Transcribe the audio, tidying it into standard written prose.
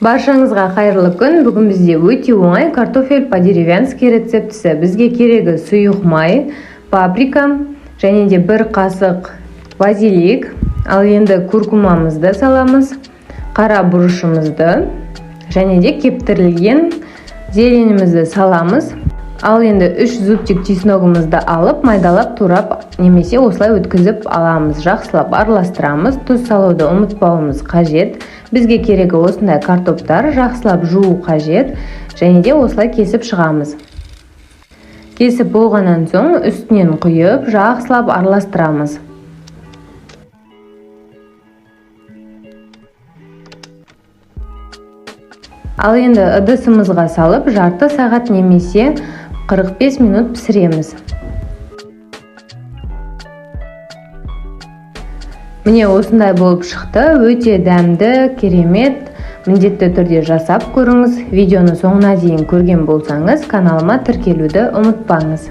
Баршаңызға қайырлы күн. Бүгін бізде өте оңай картофель по-деревенски рецептісі. Бізге керегі сұйық май, паприка және де бір қасық базилик. Ал енді куркумамызды саламыз, қара бұрышымызды және де кептірілген зеленімізді саламыз. Ал енді 3 зубчик чесногымызды алып, майдалап турап немесе осылай өткізіп аламыз. Жақсылап араластырамыз. Тұз салуды ұмытпауымыз қажет. Бізге керегі осындай картоптар, жақсылап жуу қажет және де осылай кесіп шығамыз. Кесіп болғаннан соң үстінен құйып, жақсылап араластырамыз. Ал енді ыдысымызға салып, жарты сағат немесе 45 минут пісіреміз. Міне, осындай болып шықты. Өте дәмді, керемет. Міндетті түрде жасап көріңіз. Видеоны соңына дейін көрген болсаңыз, каналыма тіркелуді ұмытпаңыз.